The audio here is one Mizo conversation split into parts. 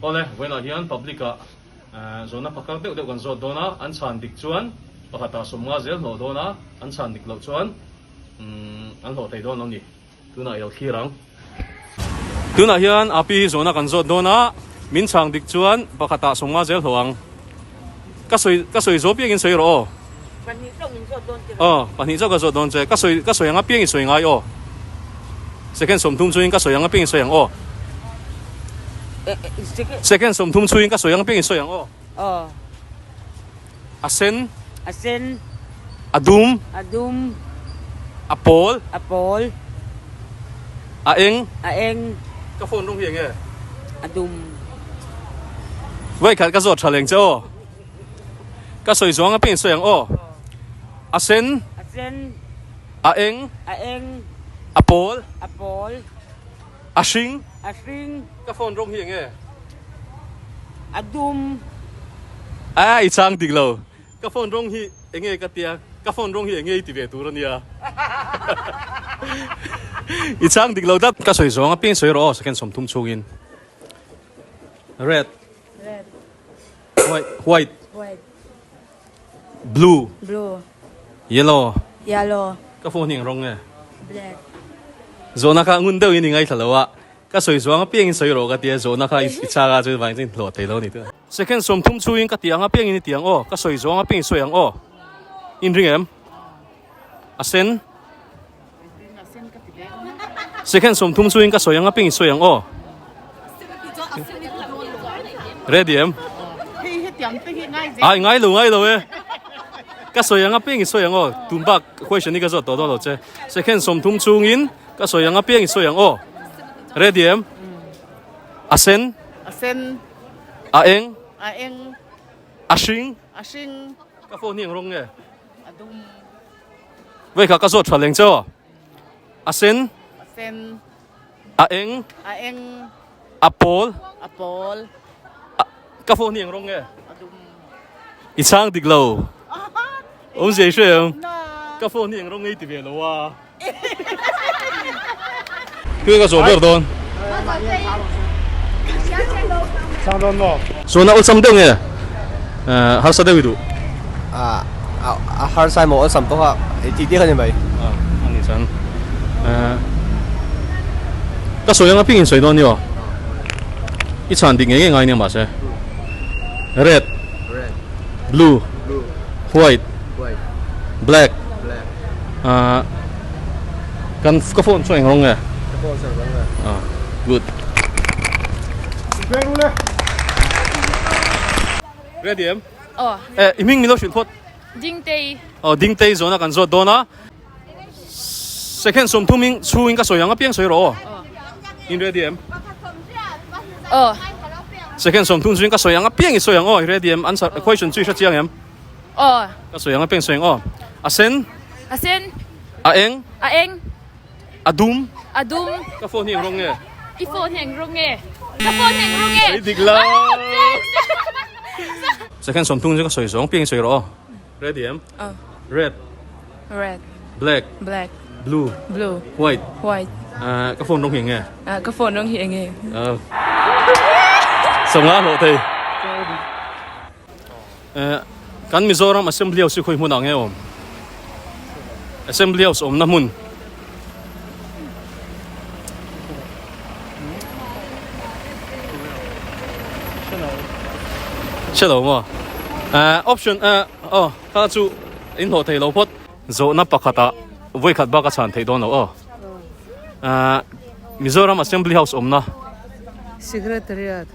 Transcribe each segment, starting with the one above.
Awle, vawiinah hian public ah zawhna phakar deuh deuh kan zawt dawn a, an chhan dik chuan pakhatah sawmnga zel hlawh dawn a, an chhan dik loh chuan an hlawh thei dawn lo ni. Tunah i lo thlir ang. Tunah hian Api hi zawhna kan zawt dawn a, min chhang dik chuan pakhatah sawmnga zel hlawh ang. Ka sawi ka sawi zawh piangin sawi rawh aw. Pahnih chauh min zawt dawn che. Aw, pahnih chauh ka zawt dawn che. Ka sawi ka sawi ang apiang i sawi ngai aw. Second 30 chungin ka sawi ang apiang i sawi ang aw. Second 30 chungin ka sawi ang apiang i sawi ang aw. Aw. A sen. A sen. A dum. A dum. A pawl. A pawl. A eng. A eng. Ka phone rawng hi eng nge? A dum. Vawi khat ka zawt tha leng che aw. Ka sawi zawng apiang in sawi ang aw. A sen. A sen. A eng. A eng. A pawl. A pawl. A hring. A hring. Ka phone rawng hi eng nge? A dum. A i chang dik lo. Ka phone rawng hi eng nge ka tia, ka phone rawng hi eng nge i ti ve tur a nia. I chang dik lo tlat. Ka sawi zawng apiang sawi rawh aw second 30 chhungin. Red. Red. White. White. White. Blue. Blue. Yellow. Yellow. Ka phone hi eng rawng nge? Black. Zawhna kha ngun deuhin i ngaithla lo a. Ka sawi zawng apiangin sawi rawh ka tia, zawhna kha i chak a chuvangin chuan hlawh thei lo a ni tih. Second 30 chhungin ka ti ang apiangin i ti ang aw, ka sawi zawng apiangin sawi ang aw. In ring em? A sen. Second 30 chhungin ka sawi ang apiangin sawi ang aw. Ready em? Ai ngai lo ngai lo e. Ka sawi ang apiangin sawi ang aw. Tun bak question hi ka zawt tawh dawn lo che. Second 30 chhungin Ka sawi ang apiang i sawi ang aw. Ready em? A sen. A sen. A eng. A eng. A hring. A hring. Ka phone hi eng rawng nge? A dum. Vei kha ka zawt tha leng che aw. A sen. A sen. A eng. A eng. A pawl. A pawl. Ka phone hi eng rawng nge? A dum. I chhang dik lo. Awmzia i hre em? Ka phone hi eng rawng nge i ti ve lo a. Tui ka zawh ber dawn. Chuan a awlsam deuh nge harsa deuh i duh? A harsa emaw awlsam tawk a tih tih kha ni mai. A ni chuan ka sawi anga ping in sawi dawn ni aw. I chhan dik ngei ngei ngai nia mahse. Red, blue, white, black. Ah kan ka phone chu eng rawng nge? Ka phone chu eng rawng nge? Ah good. Ready em? Aw. Eh i hming min lo hrilh phawt. Dingtei. Aw Dingtei zawhna kan zawt dawn a. Second 30 in chhungin ka sawi ang apiang sawi rawh aw. In ready em? Aw. Second 30 chhungin ka sawi ang apiang i sawi ang aw. I ready em? Answer question chu i hre chiang em? Aw. Ka sawi ang apiang sawi ang aw. A sen. A sen. A eng. A eng. A dum. A dum. Ka phone hi eng rawng nge? I phone hi eng rawng nge? Ka phone hi eng rawng nge? Ei dik lo. Second 30 chu ka sawi zawng piang i sawi rawh aw. Ready em? Aw. Red. Red. Black. Black. Blue. Blue. White. White. Ka phone rawng hi eng nge? Ka phone rawng hi eng nge? Sawmnga hlawh thei. Kan Mizoram Assembly House hi khawi hmunah nge awm? Assembly House awmna hmun. Hre lo maw? Option aw kha chu in hlawh thei lo phawt. Zawhna pakhatah vawi khat bak a chhan theih dawn lo aw. Mizoram Assembly House awmna. Secretariat.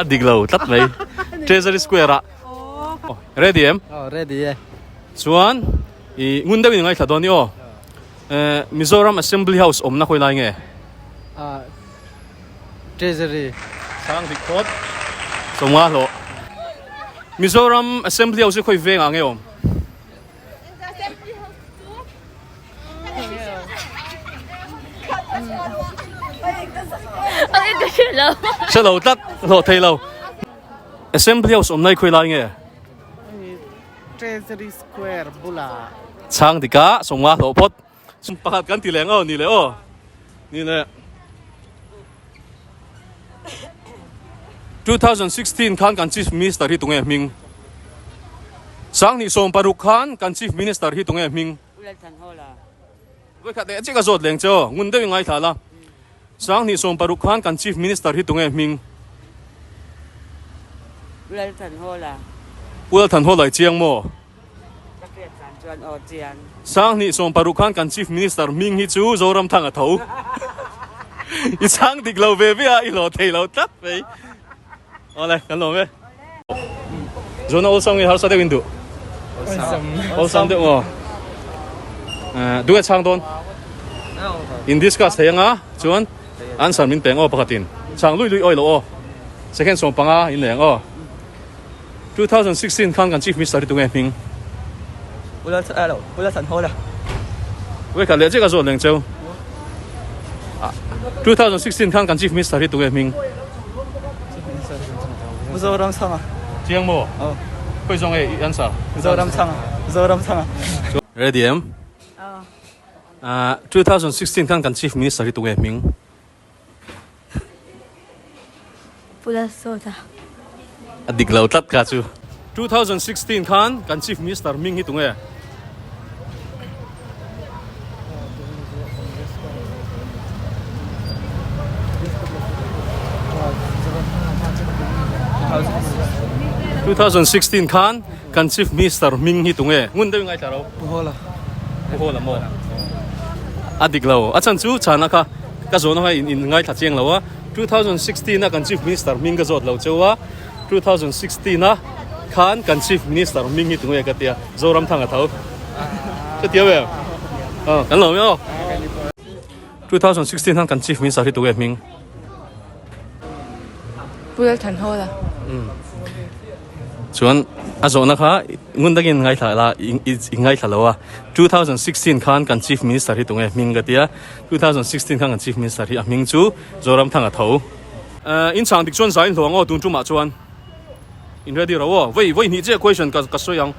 A dik lo tlat mai. Treasury Square ah. Ready em? Oh, ready e. Chuan i ngun deuhin i ngaithla dawn i aw. Mizoram Assembly House awmna khawi lai nge? Ah, Treasury. Sang dik phawt. Sawmnga hlawh. Mizoram Assembly House hi khawi vengah nge awm? Hre lo tlat hlawh thei lo. Assembly House awmna hi khawi lai nge? Treasury Square bulah. Chhang dika sawmnga hlawh phawt. Pakhat kan ti leng aw ni le aw. Ni le. 2016 khan kan Chief Minister hi tunge hming? 2016 khan kan Chief Minister hi tunge hming? Vawikhat leh chiah ka zawt leng che aw, ngun deuh i ngaithla la. 2016 khan kan Chief Minister hi tunge hming? Pu Lalthanhawla. Pu Lalthanhawla i chiang maw? Ka hriat dan chuan aw chiang. 2016 khan kan Chief Minister hming hi chu Zoramthanga tho. I chhang dik lo ve ve a, i hlawh thei lo tlat mai. Awle, kan lawm e. Zawhna awlsam nge harsa deuh in duh? Awlsam. Awlsam deuh maw? Duh e chhang dawn. In discuss thei anga chuan answer min peng aw pakhatin. Chhang lui lui awi lo aw. Second 15 in leng aw. 2016 khan kan Chief Minister hi tunge hming? Ula Than Hawla. Vekhat leh chiah ka zawt leng cheu. 2016 khan kan Chief Minister hi tunge hming? Zoramthanga. Chiang maw? Aw. Khawi zawng nge i answer? Zoramthanga. Zoramthanga. Ready em? Aw. 2016 khan kan Chief Minister hi tunge hming? Pu Lalsawta. A dik lo tlat kha chu. 2016 khan kan Chief Minister hming hi tunge? 2016 khan kan Chief Minister hming hi tunge? Ngun deuh i ngaithla ro. Pu Hawla. Pu Hawla maw? A dik lo. A chhan chu chhana kha Ka zawhna kha in ngaithla chiang lo a, 2016 a kan Chief Minister hming ka zawt lo cheu a, 2016 a khan kan Chief Minister hming hi tunge ka tia, Zoramthanga tho. Hrethiam em? Aw, kan lawm e aw. 2016 khan kan Chief Minister hi tunge hming? Pu Lalthanhawla. Chuan a zawhna kha ngun takin ngaithla la i ngaithla lo a, 2016 khan kan Chief Minister hi tunge hming ka tia, 2016 khan kan Chief Minister hi a hming chu Zoramthanga tho. In chhang dik chuan zai hluang aw tun tumah chuan in ready ro aw. Vei vawi hnih chiah question ka ka sawi ang.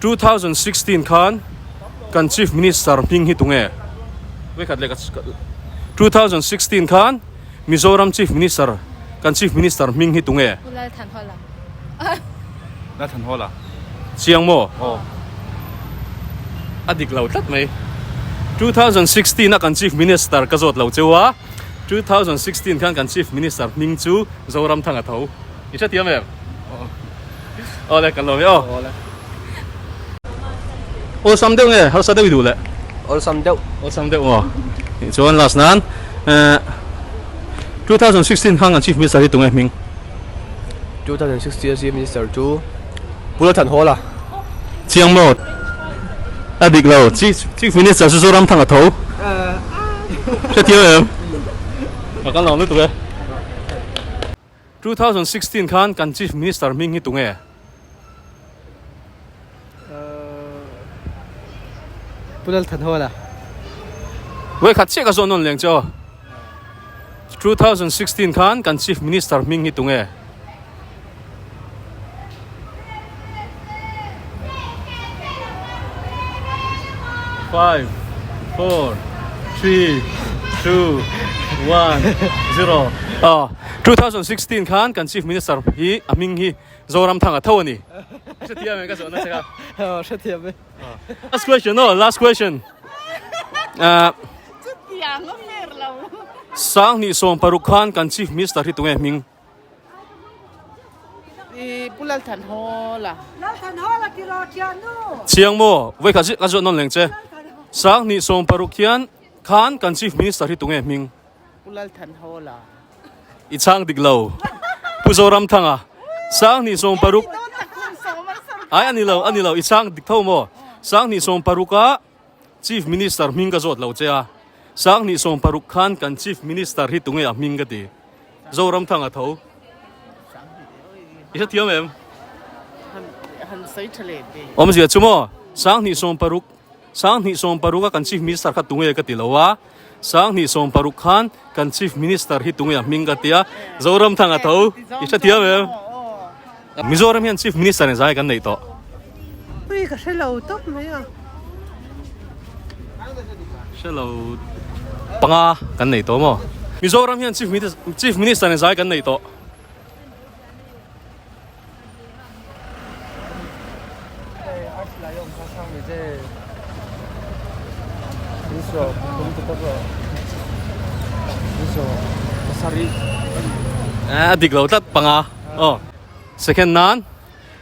2016 khan kan Chief Minister hming hi tunge? Vei khat leh ka 2016 khan Mizoram Chief Minister kan Chief Minister hming hi tunge? Pu Lalthanhawla. Lalthanhawla. Chiang maw? Aw. A dik lo tlat mai. 2016 a kan Chief Minister ka zawt lo cheu a, 2016 khan kan Chief Minister hming chu Zoramthanga tho. I hrethiam em? Aw. Aw le, kan lawm e aw. Aw le. Awlsam deuh nge harsa deuh i duh le? Awlsam deuh. Awlsam deuh maw? Chuan last nan 2016 khan kan Chief Minister hi tunge hming? 2016 Chief Minister chu Pu Lalthanhawla. Chiang maw? A dik lo. Chief Minister chu Zoramthanga tho. Hrethiam em? Ka kan lawm lutuk e. 2016 khan kan Chief Minister hming hi tunge? Pu Lalthanhawla. Vawikhat chiah ka zawn nawn leng che aw. 2016 khan kan Chief Minister hming hi tunge? 5, 4, 3, 2, 1, 0. 2016 khan kan Chief Minister hi a hming hi Zoramthanga tho a ni. Hrethiam em ka zawhna che kha? Hrethiam e. Last question aw, last question. Chutiang a fair lo. 2016 khan kan Chief Minister hi tunge hming? I Pu Lalthanhawla. Lalthanhawla tiraw thiannu. Chiang maw? Vawikhat zet ka zawt nawn leng che. 2016 hian khan kan Chief Minister hi tunge hming? Pu Lalthanhawla. I chhang dik lo. Pu Zoramthanga. 2016 Ai a ni lo, a ni lo. I chhang dik tho maw? 2016 a Chief Minister hming ka zawt lo che a. 2016 khan kan Chief Minister hi tunge a hming ka ti. Zoramthanga tho. I hrethiam em? Awmzia chu maw? 2016 2016 a kan Chief Minister kha tunge ka ti lo a. 2016 khan kan Chief Minister hi tunge a hming ka ti a. Zoramthanga tho. I hrethiam em? Mizoram hian Chief Minister in zai kan neih tawh. Ui ka hre lo tawp mai a. Hre lo panga kan neih tawh maw? Mizoram hian Chief Minister in zai kan neih tawh. Pasarih. A dik lo tlat panga. Aw. Second nan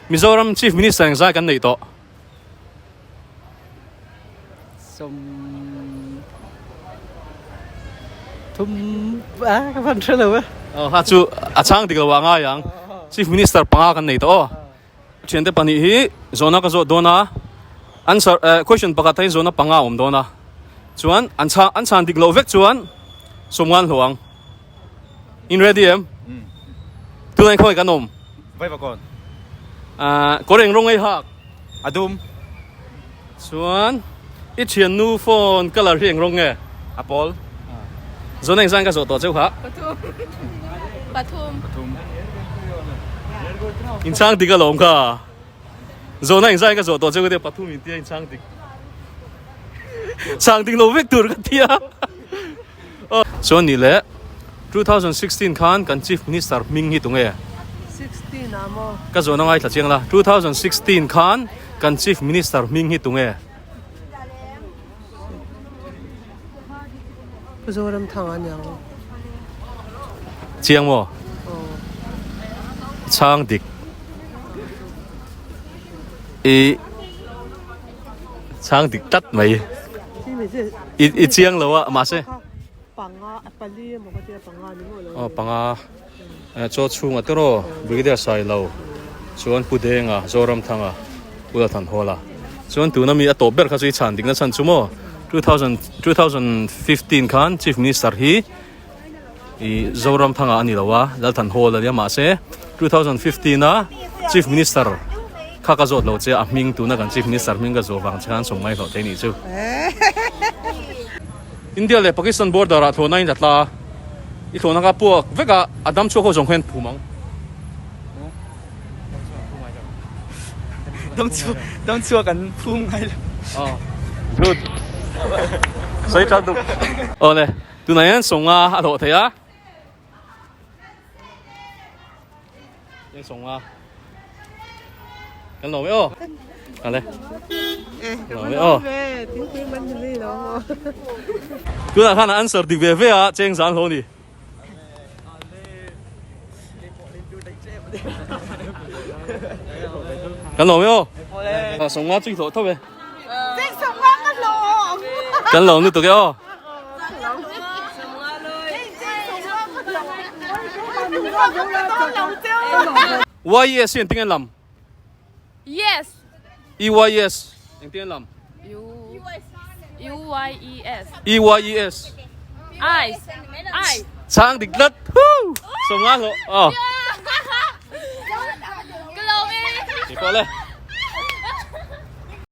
Mizoram Chief Minister engzai kan neih tawh? Sawm thum a ka van hre lo e. Aw ha chu a chhang dik lo ah ngai ang. Chief Minister panga kan nei tawh aw. Thiante pahnih hi zawhna ka zawh dawn a, answer eh question pakhat hi zawhna panga a awm dawn a, chuan an chhang an chhan dik loh vek chuan sawmngan hlawh ang. In ready em? Tunah khawnge kan awm? Vaivakawn. Ah kawr eng rawng ei hak? A dum. Chuan i thiannu phone colour hi eng rawng nge? A pawl. Zawhna engzan ka zawh tawh cheu kha? Pathum. Pathum. Pathum. Inchhang dik alawm kha. Zawhna engzan ka zawh tawh cheu ka tia pathum intia inchhang dik. Chhang dik lo vek tur ka tia. Chuan nih leh 2016 khan kan Chief Minister hming hi tunge? 16 ah maw? Ka zawhna ngaithla chiang la. 2016 khan kan Chief Minister hming hi tunge? Pu Zoramthanga aniang. Chiang maw? Aw. Chhang dik. I chhang dik tlat mai. I i chiang lo a mahse. Panga pali emaw ka tia panga ni maw lo. Aw panga chaw chhunga te raw Brigadier Sailo chuan Pu Denga Zoramthanga Pu Lalthanhawla chuan tuna mi a tawp ber kha chu i chhan dikna chhan chu maw 2000 2015 khan Chief Minister hi I Zoramthanga a ni lo a, Lalthanhawla a nia mahse 2015 a Chief Minister kha ka zawt lo che a hming tuna kan Chief Minister hming ka zawh vang che khan sawm ngai hlawh thei nih chu. India leh Pakistan border ah thlawhna in a tla a, i thlawhna kha puak vek a, a dam chhuak ho zawng hian phum ang. Dam chhuak dam chhuak an phum ngai lo. Aw good. Sawi tan duh. Awle. Tunah hian sawnga a hlawh thei a, heng sawnga kan lawm e aw ale lawm e aw tunah khan a answer dik ve ve a cheng zan hlawh a ni. Kan lawm e aw sawnga chu i hlawh tho e. Kan lawm lutuk e aw. YES hi engtin nge lam? Yes. EYES engtin nge lam? U U Y E S. E Y E S. I I. Chhang dik tlat. Woo! Sawmnga hlawh. Aw. Ka lawm e. Keipawh le.